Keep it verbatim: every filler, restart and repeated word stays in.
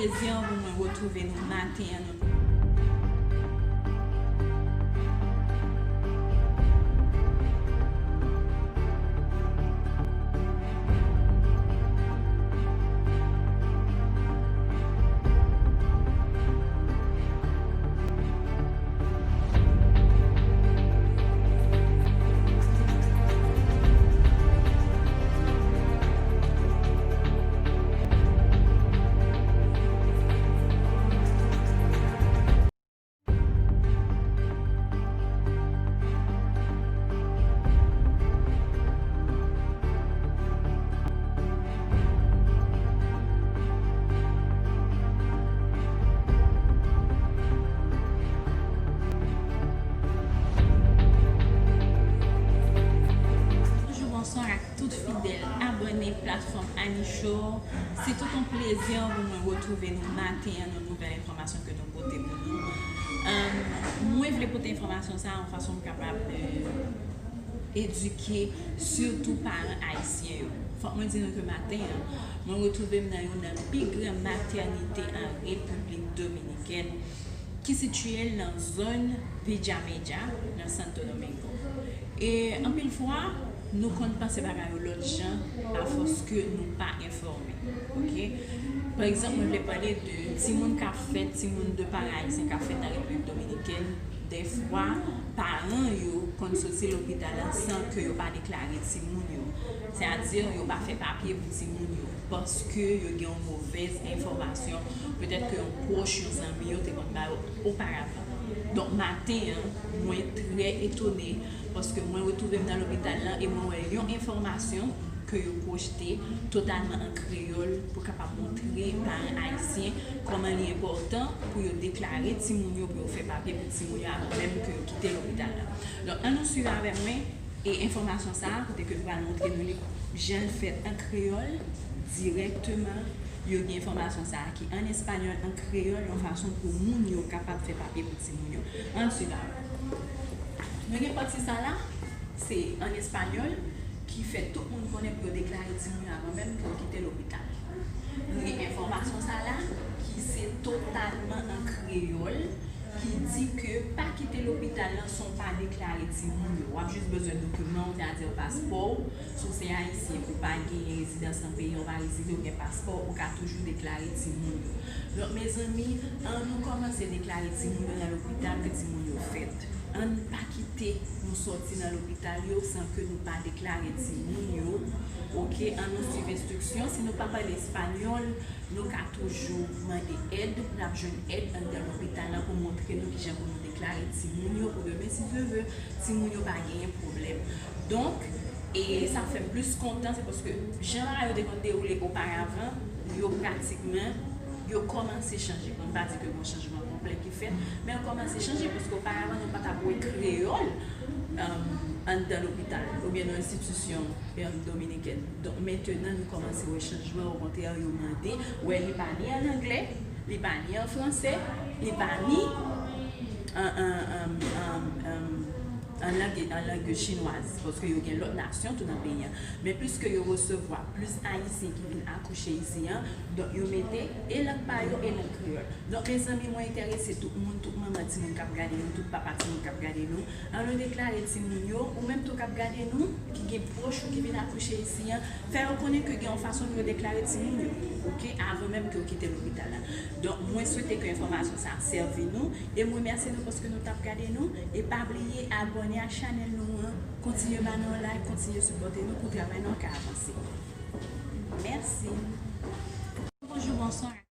Plezi an pou mwen retwouve nou maten an. Bonjou, bonswa ak tout fidèl abòne platfòm Annie Show. Se tout yon plezi pou mwen retwouve nou maten an, yon nouvèl enfòmasyon ke nou pote pou nou. Ahn, mwen vle pote enfòmasyon sa a yon fason pou kapab, euh, edike sitou paran ayisyen yo. Fòk mwen di nou ke maten an, mwen retwouve m nan youn nan pi gran matènite an Repiblik Dominikèn, ki sitiye l nan zòn Villa Mella, nan Santo Domingo. E anpil fwa, nou konn panse bagay yo lòt jan, afòs ke nou pa enfòme. Ok? Pa egzanp, mwen vle pale de timoun k ap fèt, timoun de paran ayisyen k ap fèt nan Repiblik Dominikèn. Dèfwa, paran yo konn soti lopital la san ke yo pa deklare timoun yo. Sètadi, yo pa fè papye pou timoun yo, paske yo gen yon movèz enfòmasyon, petèt ke yon pwòch, yon zanmi yo te konn ba yo oparavan. Donk, maten an, mwen trè etone, paske mwen retwouve m nan lopital la e mwen wè yon enfòmasyon ke yo pwojte totalman an kreyòl pou kapab montre paran ayisyen kòman li enpòtan pou yo deklare timoun yo, pou yo fè papye pou timoun yo avan menm ke yo kite lopital la. Donk, ann nou swiv avè mwen e enfòmasyon sa a, kote ke m pral montre nou li jan l fèt an kreyòl dirèkteman. Yo gen enfòmasyon sa a ki an espanyòl, an kreyòl, yon fason pou moun yo kapab fè papye pou timoun yo. Ann swiv avè m. Nou gen pati sa la, se an espanyòl, ki fè tout moun konnen pou yo deklare timoun yo avan menm pou yo kite lopital. Nou gen enfòmasyon sa la, ki se totalman an kreyòl, ki di ke pa kite lopital la san w pa deklare timoun yo. W ap jis bezwen dokiman w, sètadi paspò w, si w se ayisyen, ou pa gen rezidans nan peyi a, ou pa rezide, ou gen paspò, ou ka toujou deklare timoun yo. Donk, mezanmi, ann nou kòmanse deklare timoun yo nan lopital ke timoun yo fèt. Ann pa kite nou sòti nan lopital yo san ke nou pa deklare timoun yo. Ok, ann nou swiv enstriksyon. Si nou pa pale espanyòl, nou ka toujou mande èd. N ap jwenn èd anndan lopital la pou montre nou kijan pou nou deklare timoun yo, pou demen, si Dye vle, timoun yo pa genyen pwoblèm. Donk, e sa fè m plis kontan, se paske jan bagay yo te konn dewoule oparavan, yo pratikman, yo kòmanse chanje. Bon, m pa di ke gon chanjman konplè ki fèt, men yo kòmanse chanje, paske oparavan, nou pa t ap wè kreyòl, um, anndan lopital, oubyen nan enstitisyon, um, dominikèn. Donk, mentenan, nou kòmanse wè chanjman, okontrè, yo mande, wè, li pa ni an anglè, li pa ni an fransè, li pa ni an, an, an, an, an, an lang, an lang chinwaz, paske yo gen lòt nasyon tou nan peyi a. Men piske yo resevwa plis ayisyen ki vin akouche isi a, donk yo mete e lang pa yo e lang kreyòl. Donk, mezanmi, mwen enterese tout moun, tout manman timoun k ap gade nou, tout papa timoun k ap gade nou, ann nou deklare timoun yo, ou menm tou k ap gade nou, ki gen pwòch ou ki vin akouche isi a, fè yo konnen ke gen yon fason pou yo deklare timoun yo, ok, avan menm ke yo kite lopital la. Donk, mwen swete ke enfòmasyon sa a sèvi nou, e m remèsye nou paske nou t ap gade nou, e pa bliye abòne ak chanèl nou an, kontinye ba nou yon like, kontinye sipòte nou pou travay nou an ka avanse. Mèsi. Bonjou, bonswa.